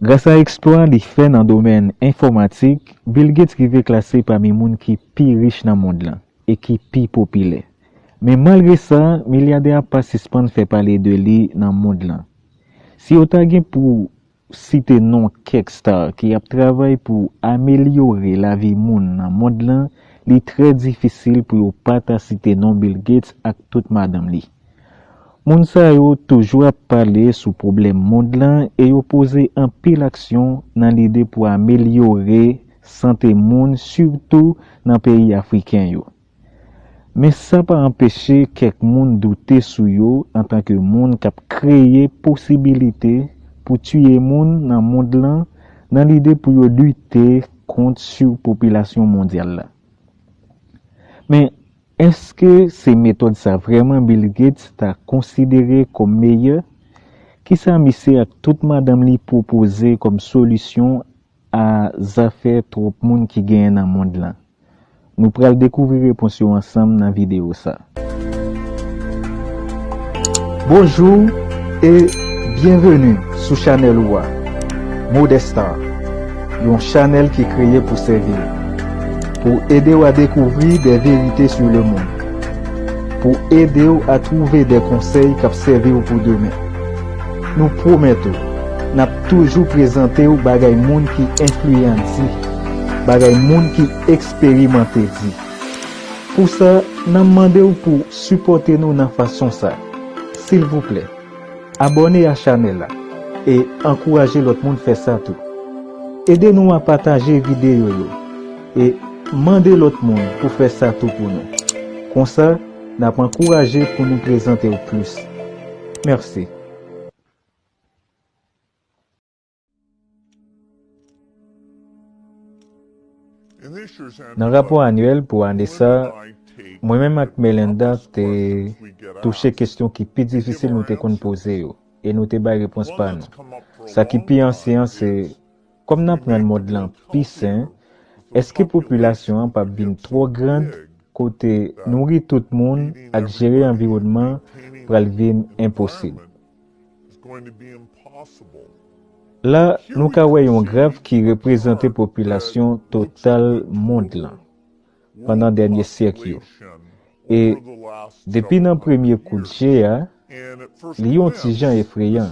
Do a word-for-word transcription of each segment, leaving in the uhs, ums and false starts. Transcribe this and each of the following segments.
Gras a eksplwa li fè nan domèn enfòmatik, Bill Gates rive klase pami moun ki pi rich nan mond lan e ki pi popilè. Men malgre sa, milyadè a pa sispann fè pale de li nan mond lan. Si yo ta gen pou site non kèk star ki ap travay pou amelyore lavi moun nan mond lan, li trè difisil pou yo pa ta site non Bill Gates ak tout madanm li. Moun sa yo toujou ap pale sou pwoblèm mond lan e yo poze anpil aksyon nan lide pou amelyore sante moun, sitou nan peyi afriken yo. Men sa pa anpeche kèk moun doute sou yo antanke moun k ap kreye posibilite pou tiye moun nan mond lan nan lide pou yo lite kont sipopilasyon mondyal la. Men, èske se metòd sa vrèman Bill Gates ta konsidere kòm meyè? Kisa misye ak tout madanm li pwopoze kòm solisyon a zafè twòp moun ki genyen nan mond lan? Nou pral dekouvri repons yo ansanm nan videyo sa. Bonjou e byenveni sou chanèl ou a, Modestar, yon chanèl ki kreye pou sèvi w, pou ede w a dekouvri de verite sou lemonn, pou ede w a twouve de konsèy k ap sèvi w pou demen. Nou pwomèt ou, n ap toujou prezante w bagay moun ki enfliyan di, bagay moun ki eksperimante di. Pou sa, n ap mande w pou sipòte nou nan fason sa. Silvouplè, abòne a chanèl la e ankouraje lòt moun fè sa tou. Ede nou a pataje videyo yo e mande lòt moun pou fè sa tou pou nou. Konsa, n ap ankouraje pou nou prezante w plis. Mèsi. Nan rapò anyèl pou ane sa, mwen menm ak Melinda te touche kesyon ki pi difisil nou te konn poze yo, e nou te bay repons pa nou. Sa ki pi ansyen an, se, kòm n aprann mond lan pi sen, èske popilasyon an p ap vin twò grann, kote nouri tout moun ak jere anviwònman pral vin enposib? La, nou ka wè yon graf ki reprezante popilasyon total mond lan pandan dènye syèk yo. E depi nan premye kout je a, li yon ti jan efreyan.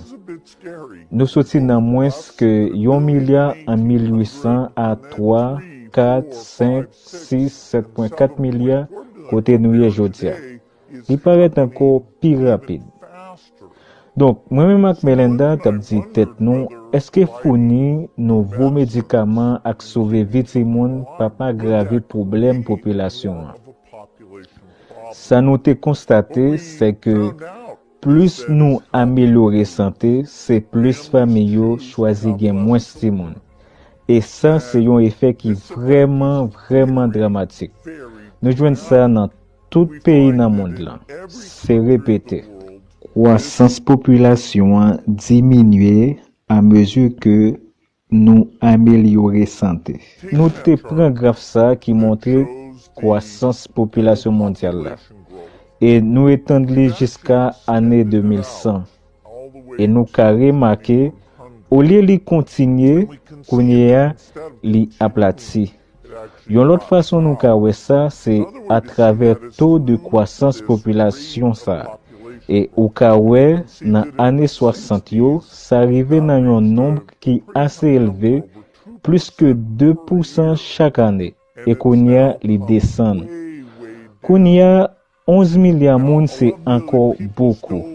Nou soti nan mwens ke yon milya an mil uit san a twa, kat, senk, sis, sèt pwen kat milya kote nou ye jodi a. Li parèt ankò pi rapid. Donk, mwen menm ak Melinda t ap di tèt nou, èske founi nouvo medikaman ak sove vi timoun p ap agrave pwoblèm popilasyon an? Sa nou te konstate, se ke plis nou amelyore sante, se plis fanmi yo chwazi gen mwens timoun. E sa, se yon efè ki vrèman, vrèman dramatik. Nou jwenn sa nan tout peyi nan mond lan. Se repete. Kwasans popilasyon an diminye amezi ke nou amelyore sante. Nou te pran graf sa a ki montre kwasans popilasyon mondyal la, e nou etand li jiska ane de mil san. E nou ka remake, olye li kontinye, kounye a, li aplati. Yon lòt fason nou ka wè sa, se atravè to de kwasans popilasyon sa a. E ou ka wè, nan ane swasant yo, sa rive nan yon nonb ki ase elve, plis ke de pousan chak ane, e kounye a, li desann. Kounye a, onz milya moun se ankò bokou.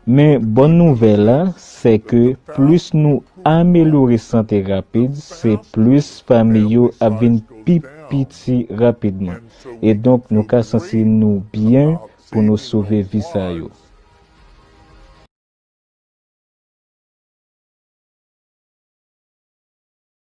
Men bòn nouvèl la, se ke plis nou amelyore sante rapid, se plis fanmi yo ap vin pi piti rapidman. E donk, nou ka santi nou byen pou nou sove vi sa yo.